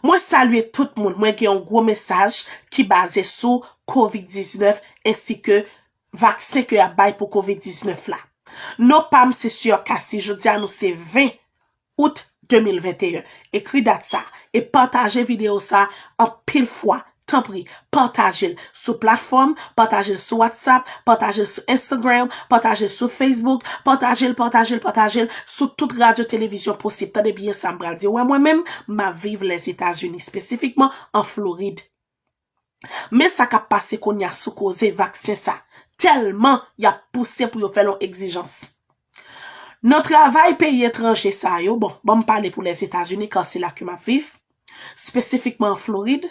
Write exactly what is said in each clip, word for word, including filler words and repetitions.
Mwen salye tout moun. Mwen gen yon gwo mesaj ki baze sou kovid diznèf ensi ke vaksen ke y ap bay pou kovid diznèf la. Non pa m se Sè Cassie. Jodi a nou se ven out de mil venteyen. Ekri dat sa e pataje videyo sa anpil fwa. Tanpri, pataje l sou platfòm, pataje l sou WhatsApp, pataje l sou Instagram, pataje l sou Facebook, pataje l, pataje l, pataje l sou tout radyo televizyon posib. Tande byen sa m pral di. Ou wè mwen menm, m ap viv Lèzetazini, espesifikman an Florid. Men sa k ap pase kounye a sou koze vaksen sa. Tèlman y ap pouse pou yo fè l yon egzijans. Nan travay peyi etranje sa yo, bon, ban m pale pou Lèzetazini, kar se la ke m ap viv, espesifikman an Florid,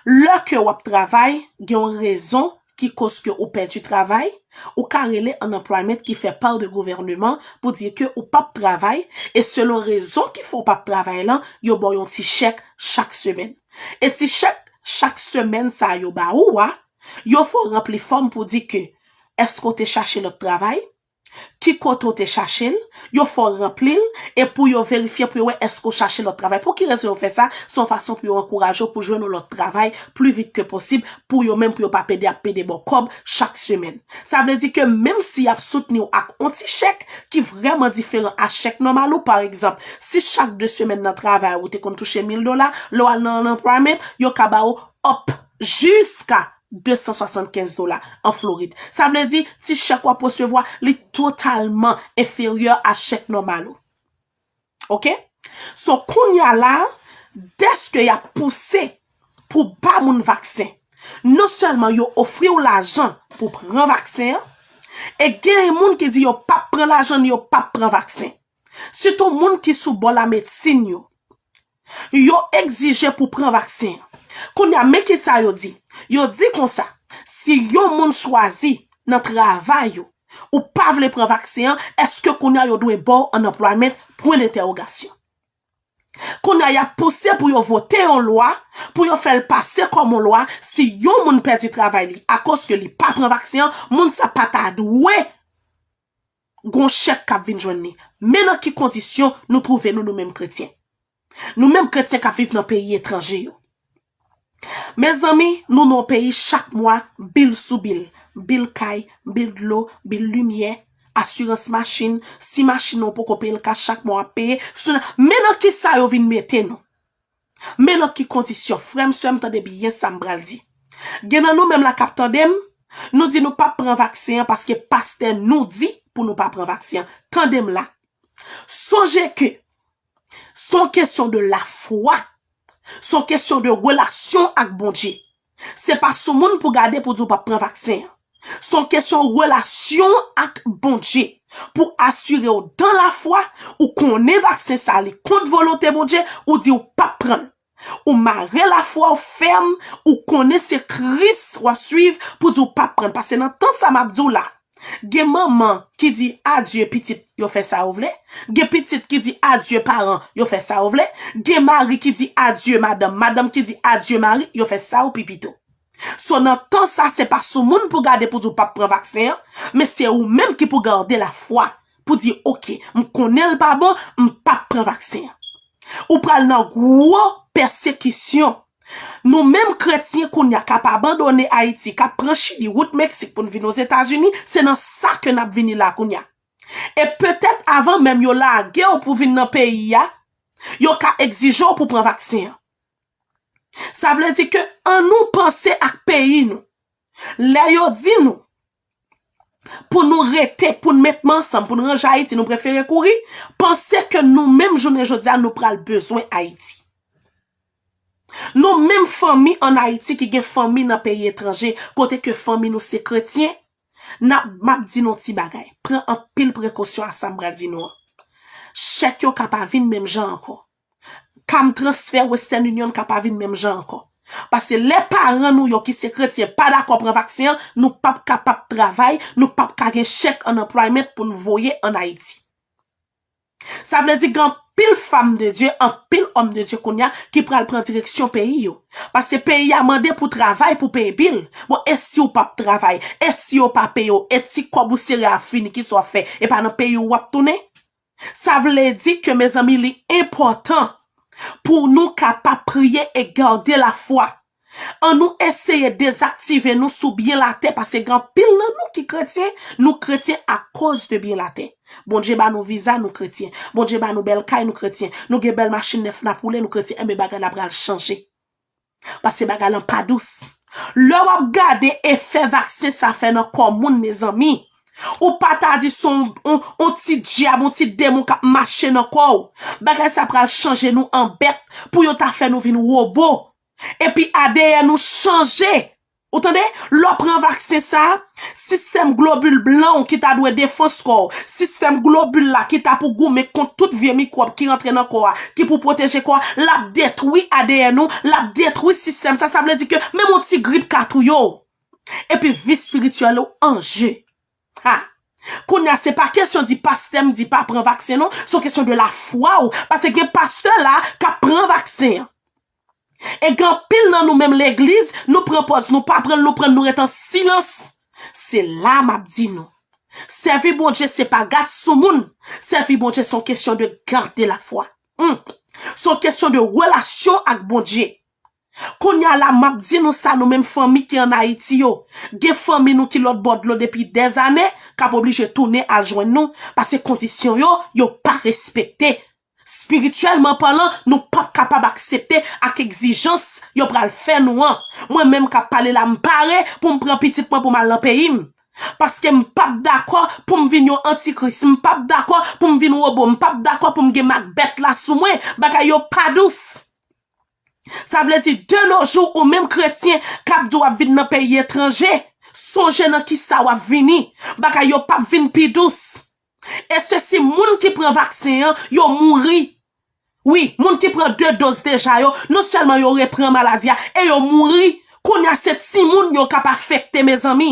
lè ke w ap travay, gen yon rezon ki koz ke ou pèdi travay, ou ka rele unemployment ki fè pa de gouvèneman pou di ke ou p ap travay, e selon rezon ki fè ou p ap travay lan, yo ba w yon ti chèk chak semèn. E ti chèk chak semèn sa yo ba ou a, yo fè w ranpli fòm pou di ke èske w te chache lòt travay, ki kote w te chache l, yo fè w ranpli l, e pou yo verifye, pou yo wè èske w chache lòt travay. Pou ki rezon yo fè sa? Se yon fason pou yo ankouraje w pou jwenn yon lòt travay pli vit ke posib, pou yo menm, pou yo pa pede ap pede ba w kòb chak semèn. Sa vle di ke menm si y ap soutni w ak yon ti chèk ki vrèman diferan a chèk nòmal ou, pa egzanp, si chak de semèn nan travay ou te konn touche mil dola, lè w al nan unemployment, yo ka ba w up jiska de san swasannkenz dola an Florid. Sa vle di, ti chèk w ap resevwa, li totalman enferyè a chèk nòmal ou. Oke? So, kounye a la, dèske y ap pouse pou ba moun vaksen, non sèlman yo ofri w lajan pou pran vaksen an, e gen moun ki di yo p ap pran lajan ni yo p ap pran vaksen. Sitou moun ki sou bò lamedsin yo. Yo egzije pou pran vaksen an. Kounye a, men ki sa yo di. Yo di konsa, si yon moun chwazi nan travay ou, ou pa vle pran vaksen an, èske kounye a yo dwe ba w unemployment? Pwen dentèwogasyon. Kounye a, y ap pouse pou yo vote yon lwa, pou yo fè l pase kòm yon lwa, si yon moun pèdi travay li akoz ke li pa pran vaksen an, moun sa pa ta dwe gon chèk k ap vin jwenn li. Men nan ki kondisyon nou twouve nou, nou menm kretyen. Nou menm kretyen k ap viv nan peyi etranje yo. Mezanmi, nou nan yon peyi chak mwa, bil sou bil. Bil kay, bil dlo, bil limyè, asirans machin. Si machin nan ou poko peye l kach, chak mwa w ap peye. Sou nan, men nan ki sa yo vin mete nou. Men nan ki kondisyon, frè m, sè m, tande byen sa m pral di. Gen nan nou menm la k ap tande m, nou di nou p ap pran vaksen an paske pastè nou di pou nou pa pran vaksen an. Tande m la. Sonje ke se yon kesyon de lafwa. Se yon kesyon de relasyon ak Bondye. Se pa sou moun pou gade pou di w p ap pran vaksen an. Se yon kesyon relasyon ak Bondye. Pou asire w dan lafwa, ou konnen vaksen sa li kont volonte Bondye, ou di w p ap pran l. Ou mare lafwa w fèm, ou konnen se Kris w ap swiv pou di w p ap pran l. Paske nan tan sa m ap di w la, gen manman ki di adye pitit, yo fè sa yo vle. Gen pitit ki di adye paran, yo fè sa yo vle. Gen mari ki di adye madanm, madanm ki di adye mari, yo fè sa yo pi pito. So nan tan sa, se pa sou moun pou gade pou di w p ap pran vaksen an, men se ou menm ki pou gade lafwa pou di, oke, m konnen l pa bon, m p ap pran vaksen an. Ou pral nan gwo pèsekisyon. Nou menm kretyen kounye a k ap abandone Ayiti, k ap pran Chili, wout Meksik pou n vin Ozetazini, se nan sa ke n ap vini la kounye a. E petèt avan menm yo lage w pou vin nan peyi a, yo ka egzije w pou pran vaksen an. Sa vle di ke annou panse ak peyi nou. Lè yo di nou pou nou rete, pou n met men ansanm, pou n ranje Ayiti, nou prefere kouri, panse ke nou menm jounen jodi a, nou pral bezwen Ayiti. Nou menm fanmi ann Ayiti ki gen fanmi nan peyi etranje, kote ke fanmi nou se kretyen, n ap, m ap di nou ti bagay. Pran anpil prekosyon a sa m pral di nou an. Chèk yo ka pa vin menm jan ankò. Ka m transfè Western Union ka pa vin menm jan ankò. Paske lè paran nou yo ki se kretyen pa dakò pran vaksen an, nou p ap kapab travay, nou p ap ka gen chèk unemployment pou n voye ann Ayiti. Sa vle di gen anpil fanm de Dye, anpil òm de Dye kounye a ki pral pran direksyon peyi yo. Paske peyi a mande pou travay pou peye bil. Bon, e si w p ap travay? E si yo pa peye w? E ti kòb ou sere a fini, kisa w ap fè? E pa nan peyi w w ap tounen? Sa vle di ke, mezanmi, li enpòtan Pou nou kapab priye e gade lafwa. Annou eseye dezaktive nou sou byen latè, paske gen anpil nan nou ki kretyen, nou kretyen akoz de byen latè. Bondye ba nou viza, nou kretyen. Bondye ba nou bèl kay, nou kretyen. Nou gen bèl machin nèf n ap woule, nou kretyen. Enben, bagay la pral chanje. Paske bagay lan pa dous. Lè w ap gade efè vaksen sa fè nan kò moun, mezanmi, ou pa ta di se yon, yon, yon ti dyab, yon ti demon k ap mache nan kò w. Bagay sa pral chanje nou an bèt pou yo ta fè nou vin wobo. Epi A D N nou chanje. Ou tande? Lè w pran vaksen sa, sistèm globil blan w ki ta dwe defans kò w, sistèm globil la ki ta pou goumen kont tout vye mikwòb ki rantre nan kò a, ki pou pwoteje kò a, l ap detwi A D N ou, l ap detwi sistèm sa. Sa vle di ke menm yon ti grip ka touye w. Epi vi espirityèl ou an je. Ha! Kounye a, se pa kesyon di pastè m di pa pran vaksen non, se yon kesyon de lafwa w. Paske gen pastè la k ap pran vaksen an. E gen anpil nan nou menm legliz, nou pran pòz, nou pa pran l, nou pran l, nou ret an silans. Se la m ap di nou. Sèvi Bondye se pa gad sou moun. Sèvi Bondye se yon kesyon de gade lafwa. Hmm. Se yon kesyon de relasyon ak Bondye. Kounye a la, m ap di nou sa, nou menm fanmi ki ann Ayiti yo. Gen fanmi nou ki lòt bò dlo depi dèzane, k ap oblije tounen al jwenn nou, paske kondisyon yo, yo pa respekte. Espirityèlman palan, nou p ap kapab aksepte ak egzijans yo pral fè nou an. Mwen menm k ap pale la, m pare pou m pran pitit mwen pou m al nan peyi m. Paske m p ap dakò pou m vin yon antikris, m p ap dakò pou m vin wobo, m p ap dakò pou m gen mak bèt la sou mwen. Bagay yo pa dous. Sa vle di, de nos jours, ou menm kretyen k ap di w ap vin nan peyi etranje, sonje nan kisa w ap vini. Bagay yo p ap vin pi dous. E sesi, moun ki pran vaksen an, yo mouri. Wi, moun ki pran de doz deja yo, non sèlman yo repran maladi a, e yo mouri. Kounye a, se timoun yo k ap afekte, mezanmi.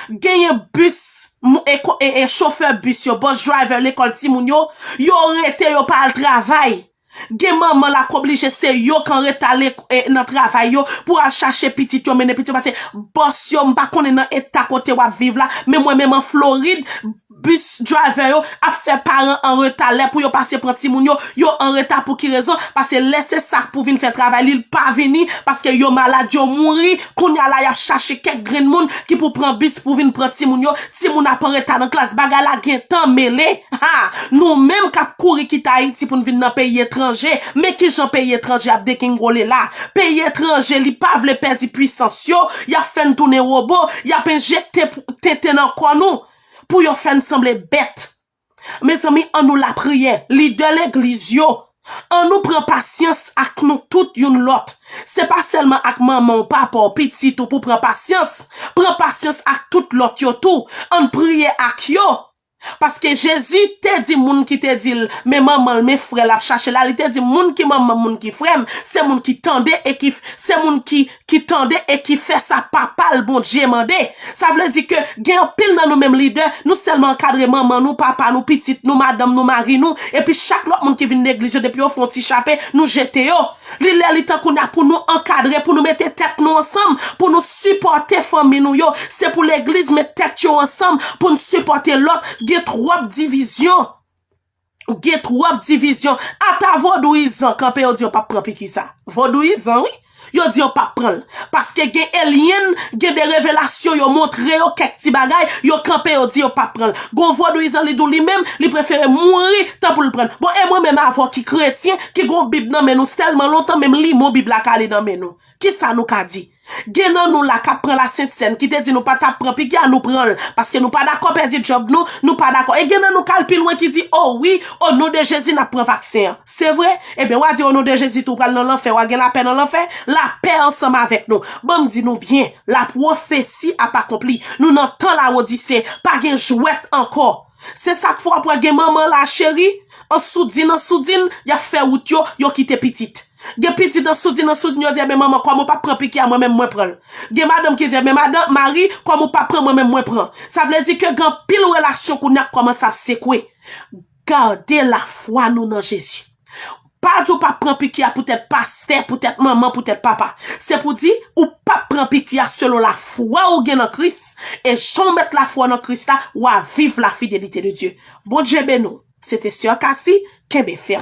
Genyen bis, mou- e, ko- e, e chofè bis yo, bus driver lekòl timoun yo, yo rete, yo pa al travay. Gen manman la k oblije se yo k an reta le- e, nan travay yo pou al chache pitit yo, mennen pitit yo, paske bòs yo, m pa konnen nan eta kote w ap viv la, men mwen menm an Florid, bis driver yo ap fè paran an reta lè pou yo pase pran timoun yo, yo an reta pou ki rezon? Paske lè se sa k pou vin fè travay li, l pa vini, paske yo malad, yo mouri, kounye a la y ap chache kèk grenn moun ki pou pran bis pou vin pran timoun yo, timoun ap an reta nan klas, bagay la gentan mele. Ha! Nou menm k ap kouri kite Ayiti pou n vin nan peyi etranje, men kijan peyi etranje ap degingole la. Peyi etranje, li pa vle pèdi pwisans yo, y ap fè n tounen wobo, y ap enjekte pou- tenten nan kò nou pou yo fè n sanble bèt. Mezanmi, annou lapriyè, lidè legliz yo, annou pran pasyans ak nou tout youn lòt. Se pa sèlman ak manman w, papa w, pitit ou pou pran pasyans. Pran pasyans ak tout lòt yo tou. Ann priye ak yo. Paske Jezi te di moun ki te di l, men manman l, men frè l ap chache la, li te di, moun ki manman m, moun ki frè m, se moun ki tande e ki, se moun ki, ki tande e ki fè sa papa l Bondye mande. Sa vle di ke gen anpil nan nou menm lidè, nou sèlman ankadre manman nou, papa nou, pitit nou, madanm nou, mari nou, epi chak lòt moun ki vin legliz yo, depi yo fè yon ti chape, nou jete yo. Li lè li tan kounye a pou nou ankadre, pou nou mete tèt nou ansanm, pou nou sipòte fanmi nou yo. Se pou legliz met tèt yo ansanm pou n sipòte lòt. Gen twòp divizyon. Gen twòp divizyon. Ata vodouyizan kanpe, yo di yo p ap pran piki sa. Vodouyizan, wi. Yo di yo p ap pran l. Paske gen elyen, gen de revelasyon yo montre yo kèk ti bagay, yo kanpe, yo di yo p ap pran l. Gon vodouyizan, li di w li menm, li prefere mouri tan pou l pran l. Bon, e mwen menm avè w ki kretyen, ki gon Bib nan men nou tèlman lontan, menm limon Bib la ka li nan men nou. Kisa nou ka di? Gen nan nou la k ap pran Lasent Sèn, ki te di nou pa t ap pran piki a, nou pran l. Paske nou pa dakò pèdi djòb nou, nou pa dakò. E gen nan nou k al pi lwen ki di, o wi, o non de Jezi n ap pran vaksen an. Se vre? Ebyen, w a di o non de Jezi tou w pral nan lanfè, w a gen lapè nan lanfè, lapè ansanm avèk nou. Ban m di nou byen, lapwofesi ap akonpli. Nou nan tan Lawodise, pa gen jwèt ankò. Se sa k fè w ap wè gen manman la, cheri, an soudin, an soudin, y ap fè wout yo, yo kite pitit. Gen pitit an soudin, an soudin, yo di, ebyen manman, kòm ou p ap pran piki a, mwen menm mwen pran l. Gen madanm ki di, ebyen madanm, mari, kòm ou p ap pran, mwen menm mwen pran. Sa vle di ke gen anpil relasyon kounye a k kòmanse ap sekwe. Gade lafwa nou nan Jezi. Pa di w p ap pran piki a poutèt pastè, poutèt manman, poutèt papa. Se pou di, ou p ap pran piki a selon lafwa ou gen nan Kris. E jan w met lafwa w nan Kris la, w a viv la fidelite de Dye. Bondye beni w. Se te sè Kasi, kenbe fèm.